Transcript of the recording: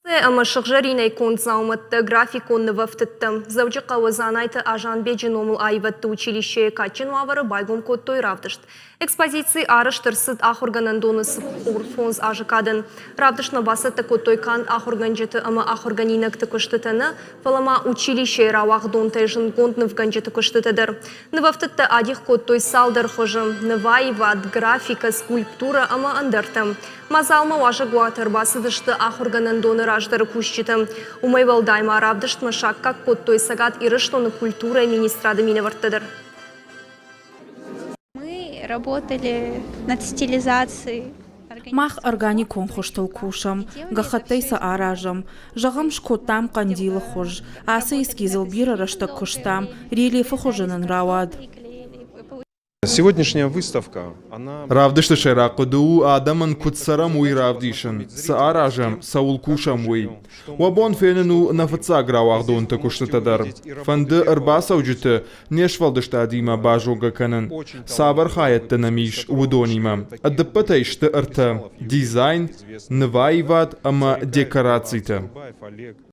Ӕмӕ сыгъзӕринӕй конд дзаумӕттӕ, графикон нывӕфтыдтӕ. Дзӕуджыхъӕуы Дзанайты Азанбеджы номыл аивӕдты училищейы кадджын уавӕры байгом кодтой равдыст. Экспозици арӕзт ӕрцыд ахуыргӕнӕндоны 45 азы кадӕн. Равдыстмӕ бацӕттӕ кодтой канд ахуыргӕнджыты ӕмӕ ахуыргӕнинӕгты куыстытӕ нӕ, фӕлӕ ма училищейы рауагъдонтӕй зындгонд нывгӕнджыты куыстытӕ дӕр. Нывӕфтыдтӕ адих кодтой цалдӕр хуызы – нываивад, графикӕ, скульптурӕ ӕмӕ ӕндӕртӕ. Мадзалмӕ уазӕгуаты ӕрбацыдысты ахуыргӕнӕндоны раздӕры кусджытӕ. Уымӕй уӕлдай ма равдыстмӕ саккаг кодтой Цӕгат Ирыстоны культурӕйы министрады минӕвӕрттӕ дӕр. Мы работали над стилизацией. Мах органикон хуызтыл кусӕм, гӕххӕттӕй сӕ аразӕм. Зӕгъӕм, скодтам хъӕндилы хуыз. Ацы эскизыл бирӕ рӕстӕг куыстам, рельефы хуызы нын рауад. Сегодняшняя выставка, она... Равдысты сӕйраг хъуыды у адӕмӕн куыд цӕрӕм, уый равдисын, цы аразӕм, цӕуыл кусӕм, уый. Уӕ бон фенын у нӕ фыццаг рауагъдонты куыстытӕ дӕр. Фӕнды ӕрбацӕуджыты не сфӕлдыстадимӕ базонгӕ кӕнын, цавӕр хайӕдтӕ нӕм ис, уыдонимӕ. Ӕдыппӕтӕй сты ӕртӕ – дизайн, нываивад ӕмӕ декорацитӕ.